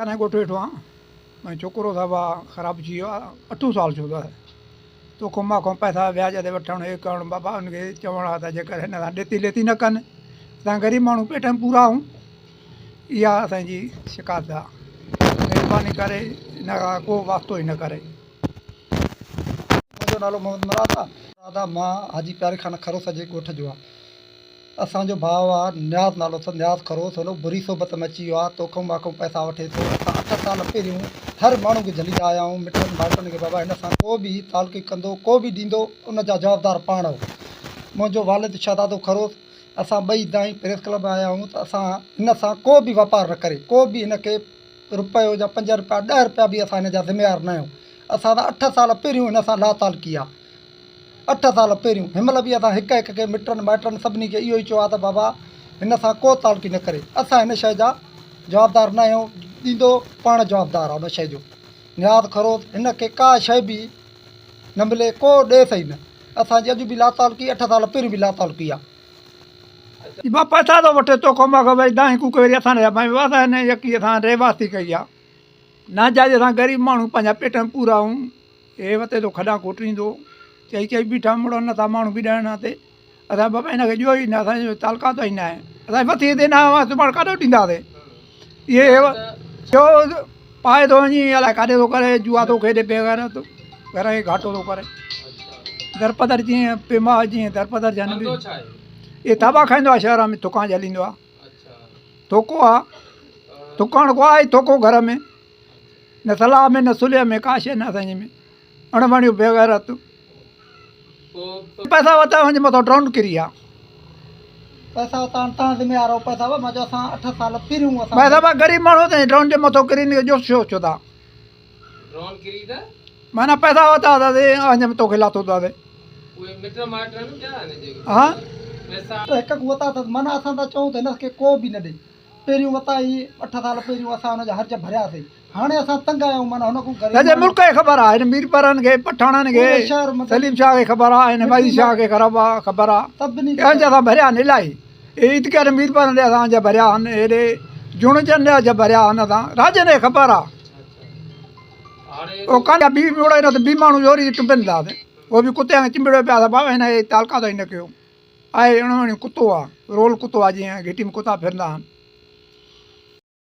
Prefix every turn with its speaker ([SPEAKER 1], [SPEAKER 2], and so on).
[SPEAKER 1] ڪڏهن ڳوٺ ويٺو آهيان منهنجو ڇوڪرو صاحب آ خراب ٿي ويو آ اٺون سال ٿيو اٿس توکون مان کان پئسا وياج تي وٺڻ هي ڪرڻ بابا ان کي چوڻ آ ته جيڪر هن سان ڏيتي ليتي نه ڪن اسان غريب ماڻهو پيٽ ۾ پورا آهيون اها اسان جي شڪايت آ مهرباني ڪري هن کان ڪو واسطو ئي نه ڪري.
[SPEAKER 2] منهنجو نالو محمد مراد آ. ادا مان حاجي پياري خان کروس جي ڳوٺ جو آ. اسان جو ڀاء آ نياز نالو اٿس نياز کروس هن بري صحبت ۾ اچي ويو آ توکئون ماکئون پئسا وٺي ٿو اسان اٺ سال پهريون هر ماڻهو کي جهليندا آيا آهيون مٽن مائٽن کي بابا هن سان ڪو به تعلقي ڪندو ڪو به ڏيندو ان جا جوابدار پاڻ هو منهنجو والد شهزادو کروس اسان ٻئي دانهين پريس ڪلب ۾ آيا آهيون ته اسان هن سان ڪو به واپار نه ڪري ڪو به هن کي رپيو يا پنج رپيا ڏهه رپيا به اسان هن جا ذميوار نه آهيون اسان ته اٺ سال پهريون هن سان لاتعلقي آ اٺ سال پهريون هن مهل به اسان هڪ هڪ کي مٽن مائٽن سڀني کي اهو ئي چيو آهي ته بابا هن سان ڪو تعلقي نه ڪري اسان هن شيء جا جوابدار نه آهيون ڏيندو پاڻ جوابدار آهي ان شيء جو نياز کروز هن کي ڪا شيء به نه ملي ڪو ڏي سهي نه اسان جي اڄ به لاتعلقي اٺ سال پهريون به لاتعلقي آهي.
[SPEAKER 1] بابا پئسا ٿو وٺي توکان مان کان وري دانهين ڪوڪي وري اسان ڏي بابا اسان هن يڪي اسان رهواسي ڪئي آهي ناجائز اسان غريب ماڻهو پنهنجا پيٽ ۾ پورا آهيون. هي وتي ٿو کڏان کوٽريندو. چئي چئي بيٺا مڙن نٿا ماڻهو به ڏهڻ تي. اسان بابا هن کي ڏيو ئي نه اسان جو تعلقات ئي نه آهي. اسان وٿي تي نه آيو سڀاڻ ڪاڏو ڏينداسين. اهي ڇو پائي ٿو وڃي الائي ڪاڏي ٿو ڪري جوا ٿو کيڏي بي غيرت گهر کي گهاٽو ٿو ڪري. درپدر جيئن پيما جيئن درپدر جن به اهي ٿاٻا کائيندو آهي شهر ۾ ٿڪان جهليندو آهي. ٿوڪو آهي ٿڪاڻ ڪو آهي ٿوڪو گهر ۾. نه صلاح ۾ نه صلح ۾ ڪا شيء نه اسان جي ۾ اڻ وڻيو بي غيرت پئسا وتا وڃ مٿو ڊرون ڪري آ.
[SPEAKER 2] پئسا وتا تان ذميوار آهو پئسا مان چيو اسان اٺ سال پهريون اسان
[SPEAKER 1] پئسا با غريب ماڻهو ته ڊرون جي مٿو ڪري ني جو شو ڇو ٿا
[SPEAKER 3] ڊرون ڪري ته
[SPEAKER 1] معنی پئسا وتا ته اڃ توکي لاٿو ٿا
[SPEAKER 3] اهي مٽ مائٽ آهن ٻيا آهن جيڪي
[SPEAKER 1] ها
[SPEAKER 3] پئسا
[SPEAKER 2] هڪ وتا ته معنی اسان ٿا چئون ته هن کي ڪو به نه ڏي پهريون وتا هي اٺ سال پهريون اسان ان جا هرج ڀرياسين هاڻي اسان تنگ آيا آهيون معنيٰ هن کان غريب
[SPEAKER 1] سڄي ملڪ کي خبر آهي هن ميرپورن کي پٺاڻن کي
[SPEAKER 2] پوري شهر مطلب
[SPEAKER 1] سليم شاهه کي خبر آهي هن وحيد شاهه کي خبر آهي
[SPEAKER 2] سڀني کي
[SPEAKER 1] هن جا اسان ڀريا آهن الاهي هي عيد ڪري ميرپورن ڏي اسان جا ڀريا آهن هيڏي جوڻيجن ڏي جا ڀريا آهن اسان راڄن کي خبر آهي او ڪان بي مڙئي نه ته بي ماڻهو زوري ٽنبن ٿا هو به ڪتي وانگر چنبڙيو پيا آهي بابا هن کي تعلقات ئي نه ڪيو آهي اڻ وڻيو ڪتو آهي رول ڪتو آهي جيئن گهٽي ۾ ڪتا ڦرندا آهن.